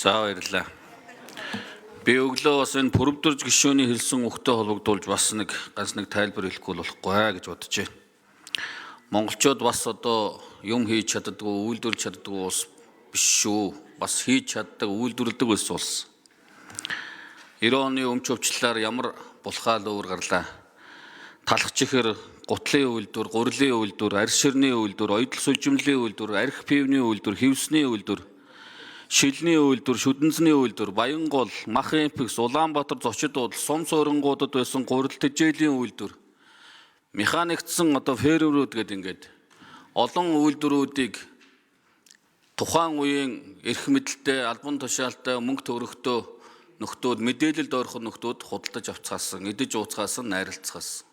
За, баярлалаа. Би өглөө бас энэ Пүрэвдүрж гишүүний хэлсэн үгтэй холбогдуулж бас нэг ганц нэг тайлбар хэлэхгүй болохгүй гэж бодож байна. Монголчууд бас одоо юм хийж чаддаггүй, үйлдвэрлэж чаддаггүй улс биш шүү. Бас хийж чаддаг, үйлдвэрлэдэг улс улс. 90 оны өмч өвчлөлөөр ямар булхаал өвөр гарлаа. Талах чихэр, гутлын үйлдвэр, гурилын үйлдвэр, арь ширний үйлдвэр, оёдол сүлжимлийн үйлдвэр, арх пивний үйлдвэр, хевсний үйлдвэр, шилний үйлдвэр, шүдэнцний үйлдвэр, Баянгол, Мах импекс, Улаанбаатар зочид буудал, сум суурангуудад байсан гурил тэжээлийн үйлдвэр, механикдсан одоо фермерүүд гэдэг ингээд олон үйлдвэрүүдийг тухайн үеийн эрх мэдэлтэй, албан тушаалтай, мөнгө төгрөгтөө нөхдүүд, мэдээлэлд ойрхон нөхдүүд худалдаж авцгаасан, идэж ууцгаасан, найралцгаасан.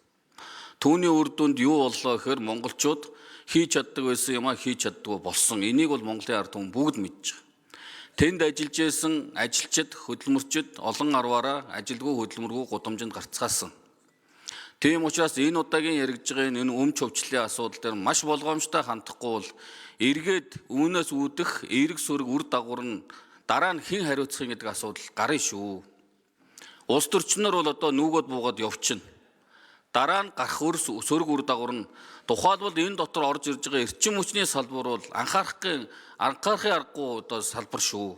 Түүний үр дүнд юу боллоо гэхээр монголчууд хийж чаддаг байсан юмаа хийж чаддаггүй болсон. Энийг бол Монголын ард түмэн бүгд мэдж байгаа. Тэнд ажиллаж байсан ажилчид, хөдөлмөрчид олон арваараа ажилгүй, хөдөлмөргүй гудамжинд гарцгаасан. Тийм учраас энэ удаагийн яригдж байгаа энэ өмч хөвчлөлийн асуудал дээр маш болгоомжтой хандахгүй бол эргээд үүнээс үүдэх эерэг сөрөг үр дагавар нь дараа нь хэн хариуцах юм гэдэг асуудал гарна шүү. Улс төрчнөр бол одоо нүгөөд буугаад явчихна. Дараа нь гарах өр сөрөг үр дагавар нь тухайлбал энэ дотор орж ирж байгаа эрчим хүчний салбар бол анхаарахын аргагүй одоо салбар шүү.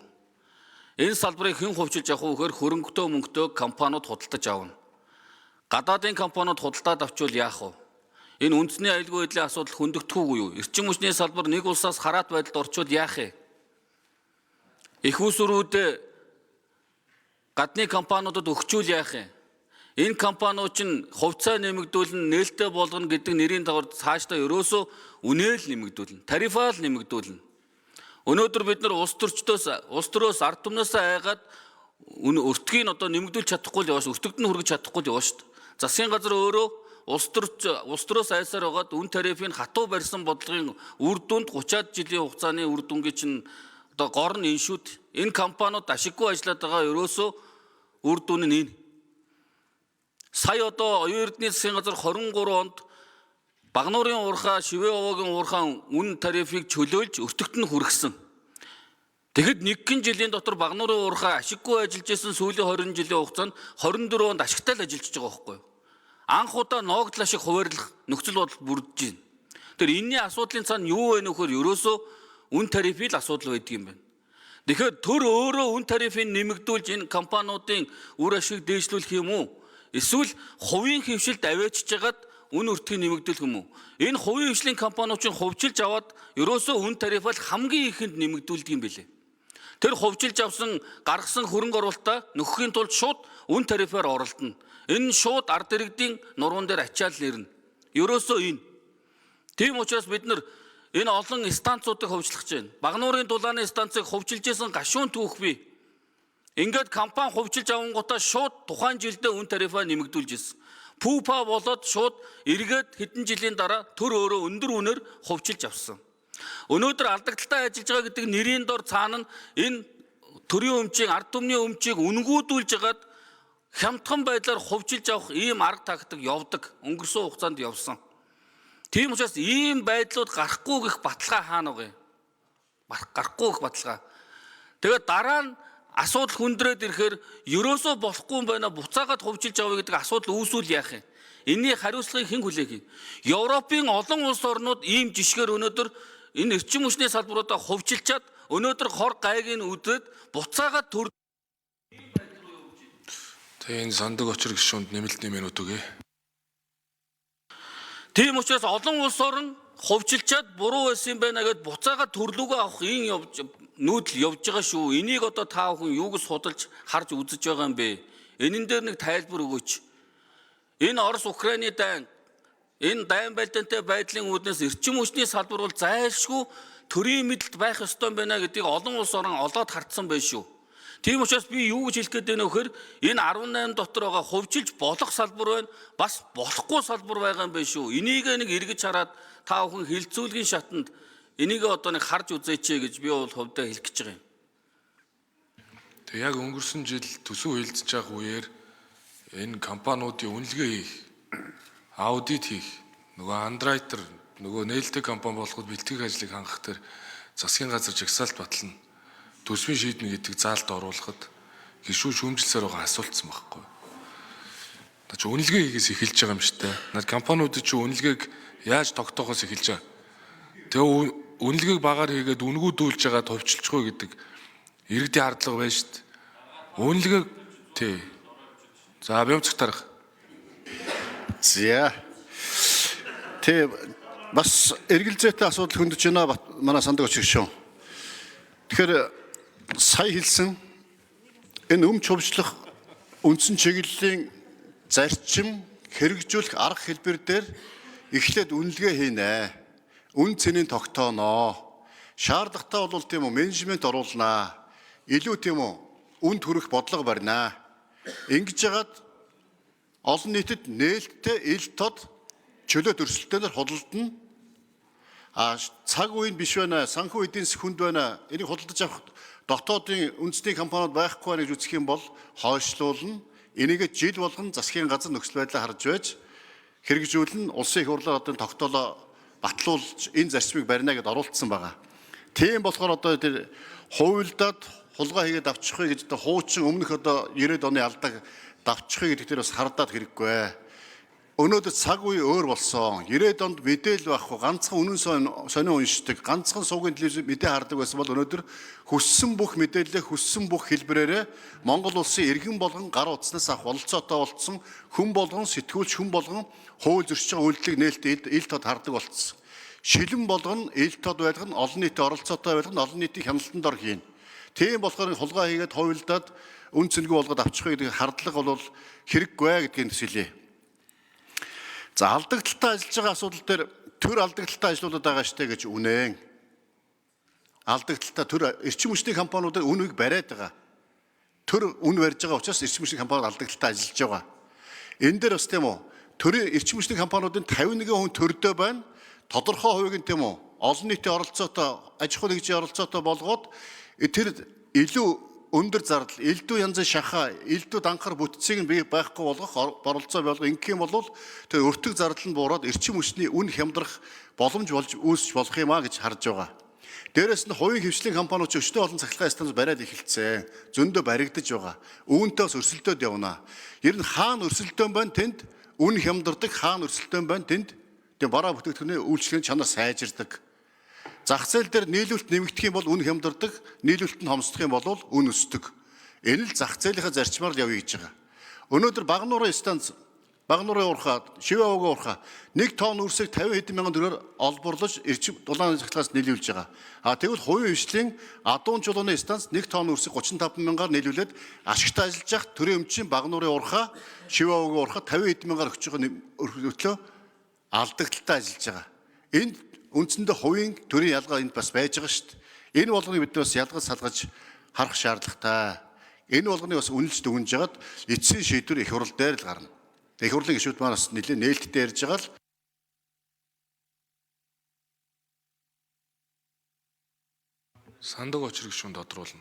Энэ салбарыг хэн хувьчилж авах вэ гэхээр хөрөнгөтэй мөнгөтэй компаниуд худалдаж авна. Гадаадын компаниуд худалдаад авчвал яах вэ? Энэ үндэсний аюулгүй байдлын асуудал хөндөгдөх үгүй юу? Эрчим хүчний салбар нэг улсаас хараат байдалд орчвол яах вэ? Их усрүүд гадны компаниудад өгчүүл яах юм? Энэ компаниуд чинь хувьцаа нэмэгдүүлнэ, нээлттэй болгоно гэдэг нэрийн дагавар цаашдаа ерөөсөө үнээл нэмэгдүүлнэ, тарифаа л нэмэгдүүлнэ. Өнөөдөр бид нар улс төрчдөөс, улс төрөөс, ард түмнээс айгаад өртгийг одоо нэмэгдүүлж чадахгүй л яваа ш, өртөгд нь хүргэж чадахгүй л яваа шүү дээ. Засгийн газар өөрөө улс төрч улс төрөөс айсаар байгаад үн тарифыг хатуу барьсан бодлогын үр дүнд 30-аад жилийн хугацааны үр дүнгийн чинь одоо гор нь энэ шүд. Энэ компаниуд ашиггүй ажиллаад байгаа ерөөсөө үр дүн нь энэ. Сая одоо оюун эрдний засгийн газар 23 онд Багнуурын уурхай, Шивээ овоогийн уурхай үн тарифыг чөлөөлж өртөгт нь хүргэсэн. Тэгэхэд нэгэн жилийн дотор Багнуурын уурхай ашиггүй ажиллаж исэн сүүлийн 20 жилийн хугацаанд 24 онд ашигтай л ажиллаж байгаа байхгүй юу? Анх удаа ногдол ашиг хуваарлах нөхцөл бодол бүрдэж байна. Тэр энэний асуудлын цаана юу вэ нөхөр ерөөсөө үн тарифын л асуудал байдаг юм байна. Тэгэхээр төр өөрөө үн тарифыг нэмэгдүүлж энэ компаниудын үр ашиг дээшлүүлэх юм уу? Эсвэл хувийн хвшилд аваачиж хагаад үн өртгийг нэмэгдүүлэх юм уу? Энэ хувийн хвшлийн компаниуд чинь хувьчилж аваад ерөөсөө үн тарифаа л хамгийн ихэнд нэмэгдүүлдэг юм билээ. Тэр хувьчилж авсан гаргасан хөрөнгө оруулалтаа нөхөхийн тулд шууд үн тарифаар оролдоно. Энэ нь шууд ард иргэдийн нуруунд дээр ачаал нэрнэ. Ерөөсөө энэ. Тийм учраас бид нар энэ олон станцуудыг хувьчлах гэж байна. Багнуурын дулааны станцыг хувьчилж исэн гашуун түүх бий. Ингээд компани хувьчилж авангуудаа шууд тухайн жилдээ үн тарифаа нэмэгдүүлж ирсэн. Пүпа болоод шууд эргээд хэдэн жилийн дараа төр өөрөө өндөр үнээр хувьчилж авсан. Өнөөдөр алдагдaltaй ажиллаж байгаа гэдэг нэрийн дор цаана нь энэ төрийн өмчийн ард түмний өмчийг үнгүүдүүлж хагаад хямдхан байдлаар хувьчилж авах ийм арга тактик явдаг. Өнгөрсөн хугацаанд явсан. Тийм учраас ийм байдлууд гарахгүй гэх баталгаа хаана байгаа юм? Гарахгүй гэх баталгаа. Тэгээд дараа нь асуудал хүндрээд ирэхээр ерөөсөө болохгүй юм байна, буцаагаад хувьчилж авъя гэдэг асуудал үүсвэл яах юм? Энийний хариуцлагыг хэн хүлээх юм? Европын олон улс орнууд ийм жишгээр өнөөдөр энэ эрчим хүчний салбаруудаа хувьчилчаад өнөөдөр хор гайгийг үдрээд буцаагаад төр Тэгээ энэ сандаг очир гишүүнд нэмэлт 1 минут өгье. Тийм учраас олон улс орн хувьчилчаад буруу байсан юм байна гэдээ буцаагаад төрлөөгөө авах ийм явж нүүдэл явж байгаа шүү. Энийг одоо та бүхэн юуг судалж харж үзэж байгаа юм бэ? Энэн дээр нэг тайлбар өгөөч. Энэ Орос Украины дайн, энэ дайн байлдаантай байдлын үүднээс эрчим хүчний салбар бол зайлшгүй төрийн мэдлэлд байх ёстой юм байна гэдгийг олон улс орн олоод хартсан байх шүү. Тийм учраас би юу гэж хэлэх гээд байна вэ гэхээр энэ 18 дотор байгаа хувьчилж болох салбар байна, бас болохгүй салбар байгаа юм байна шүү. Энийг нэг эргэж хараад та бүхэн хилцүүлгийн шатанд энийг одоо нэг харж үзээч гэж би бол хувьдаа хэлэх гэж байгаа юм. Тэгээ яг өнгөрсөн жил төсөв хилцэж байгаа үеэр энэ компаниудын үнэлгээ хийх, аудит хийх, нөгөө underwriter, нөгөө нээлттэй компани болоход бэлтгэх ажлыг хангах тэр засгийн газар жагсаалт батлна. Төсвийн шийднэ гэдэг заалд оруулахад гишүүн шүүмжилсээр байгаа асуултсан байхгүй. Наа чи үнэлгээ хийгээс эхэлж байгаа юм шүү дээ. Наад компаниуд чи үнэлгээг яаж тогтоохоос эхэлж байгаа. Тэгээ үнэлгээг багаар хийгээд үнгүүдүүлж байгаа товчлцгүй гэдэг иргэдийн хардлага байна шүү дээ. Үнэлгээг тий. За бямцх дарга. За. Тэ бас эргэлзээтэй асуудал хөндөж байна манай сандаг очигшин. Тэгэхээр сая хэлсэн энэ өмч хөвчлөх үндсэн чиглэлийн зарчим хэрэгжүүлэх арга хэлбэр дээр эхлээд үнэлгээ хийнэ. Үн цэнийг тогтооно. Шаардлагатай бол тийм үү менежмент оруулнаа. Илүү тийм үү үн төрөх бодлого барина. Ингэж яагаад олон нийтэд нээлттэй ил тод чөлөөт өрсөлдөөнөөр худалдана. А цаг үеийн биш байна, санхүү эдийн засаг хүнд байна. Энийг худалдаж авах дотоодын үндэсний компаниуд байхгүй байна гэж үзэх юм бол хойшлуулна. Энийгээ жил болгон засгийн газар нөхцөл байдлаа харж байж хэрэгжүүлнэ. Улсын их хурлаар одоо тогтоолоо батлуулж энэ зарчмыг барина гэдээ оруулсан байгаа. Тийм болохоор одоо тэр хуульдаад хулгай хийгээд авчихъя гэж одоо хуучин өмнөх одоо 90-ад оны алдааг давчихъя гэдэг тэр бас хардаад хэрэггүй. Өнөөдөр цаг үе өөр болсон. 90-ад онд мэдээлэл байхгүй, ганцхан үнэн сонин уншдаг, ганцхан суугийн телевиз мэдээ хардаг байсан бол өнөөдөр хүссэн бүх мэдээллээ хүссэн бүх хэлбэрээрээ Монгол улсын иргэн болгон гар утаснаас авах бололцоотой болцсон, хүн болгон сэтгүүлч хүн болгон хууль зөрчиж байгаа үйлдэлийг нээлттэй ил тод хардаг болцсон. Шилэн болгон ил тод байлган олон нийтийн оролцоотой байлган олон нийтийн хяналтанд ор хийнэ. Тийм болохоор хулгай хийгээд хуйлдаад үн цэнгүй болгоод авчихъя гэдэг хардлага бол хэрэггүй гэдгийг төсөөлье. За алдагдaltaй ажиллаж байгаа асуудал дээр төр алдагдaltaй ажлуудад байгаа штэ гэж үнэн. Алдагдaltaй төр эрчим хүчний компаниудад үнэгийг бариад байгаа. Төр үн барьж байгаа учраас эрчим хүчний компаниуд алдагдaltaй ажиллаж байгаа. Энэ дээр бас тийм үү төрийн эрчим хүчний компаниудын 51% төрдөө байна. Тодорхой хувийг нь тийм үү олон нийтийн оролцоотой аж ахуй нэгжийн оролцоотой болгоод тэр илүү өндөр зардал, элдв янзын шахаа, элдв данхар бүтцийг нь бий байхгүй болгох оролцоо болгох ингэх юм бол тэр өртөг зардал нь буураад эрчим хүчний үн хямдрах боломж болж үүсч болох юм а гэж харж байгаа. Дээрээс нь хувийн хвшлийн компаниуд ч өчтөө олон цахилгаан станц бариад эхэлсэн. Зөндөө баригдаж байгаа. Үүнтэй бас өрсөлдөөд явна. Ер нь хаана өрсөлдөөн байна тэнд үн хямдардаг, хаана өрсөлдөөн байна тэнд тэг бараа бүтээгдэхүүний үйлчлэгийн чанар сайжирдаг. Зах зээл дээр нийлүүлэлт нэмэгдэх юм бол үн хямдардаг, нийлүүлэлт нь хомсдох юм бол үн өсдөг. Энэ л зах зээлийнхээ зарчмаар л явъя гэж байгаа. Өнөөдөр Багануурын станц, Багануурын уурхай, Шивээ овгийн уурхай 1 тонн үрсийг 50 хэдэн мянган төгрөгөөр олборлож эрчим дулаан цахилгаанаас нийлүүлж байгаа. А тэгвэл хувийн хвшлийн Адуун чулууны станц 1 тонн үрсийг 35 мянгаар нийлүүлээд ашигтай ажиллаж явах төрийн өмчийн Багануурын уурхай, Шивээ овгийн уурхай 50 хэдэн мянгаар өгч байгаа өтлөө алдагдaltaй ажиллаж байгаа. Энд үндсэндээ хувийн төрийн ялгаа энд бас байж байгаа шүү дээ. Энэ болгоныг бид бас ялгаж салгаж харах шаардлагатай. Энэ болгоныг бас үнэлж дүгнж хагаад эцсийн шийдвэр их хурл дээр л гарна. Их хурлын гишүүд маань бас нэлээд нээлттэй ярьж байгаа л Сандаг очир гишүүн тодруулна.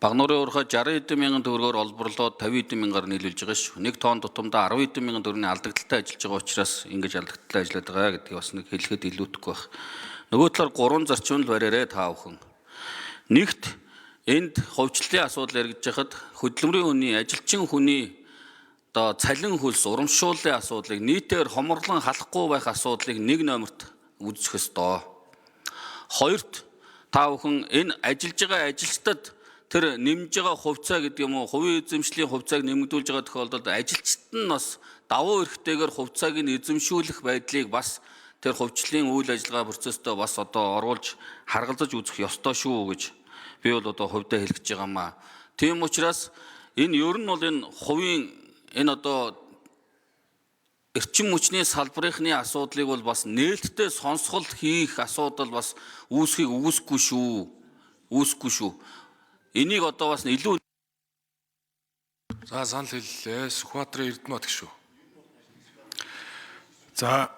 Багнуурын уурхай 60 хэдэн мянган төгрөгөөр олборлоод 50 хэдэн мянгаар нийлүүлж байгаа шүү. Нэг тонн тутамдаа 10 хэдэн мянган төгрөгийн алдагдaltaй ажиллаж байгаа учраас ингэж алдагдaltaй ажиллаад байгаа гэдгийг бас нэг хэлэхэд илүүтэхгүй байх. Нөгөө талаар гурван зарчим л бариарэ та бүхэн. Нэгт энд хувьчлалын асуудал яригдж байхад хөдөлмөрийн хүний, ажилчин хүний одоо цалин хөлс, урамшууллын асуудлыг нийтээр хоморлон халахгүй байх асуудлыг нэг номерт үзэх ёстой. Хоёрт та бүхэн энэ ажиллаж байгаа ажилчдад тэр нэмж байгаа хувьцаа гэдэг юм уу, хувийн эзэмшлийн хувьцааг нэмэгдүүлж байгаа тохиолдолд ажилчид нь бас давуу эрхтэйгээр хувьцааг нь эзэмшүүлэх байдлыг бас тэр хувьчлалын үйл ажиллагаа процесстой бас одоо оруулж харгалзаж үзэх ёстой шүү гэж би бол одоо хувьдаа хэлэх гэж байгаа маа. Тийм учраас энэ ер нь бол энэ хувийн энэ одоо эрчим хүчний салбарынхны асуудлыг бол бас нээлттэй сонсгол хийх асуудал бас үүсхийг үүсэхгүй шүү. Үүсэхгүй шүү. Энийг одоо бас илүү За санал хэллээ. Сүхбаатарын Эрдэнэбат гишүү. За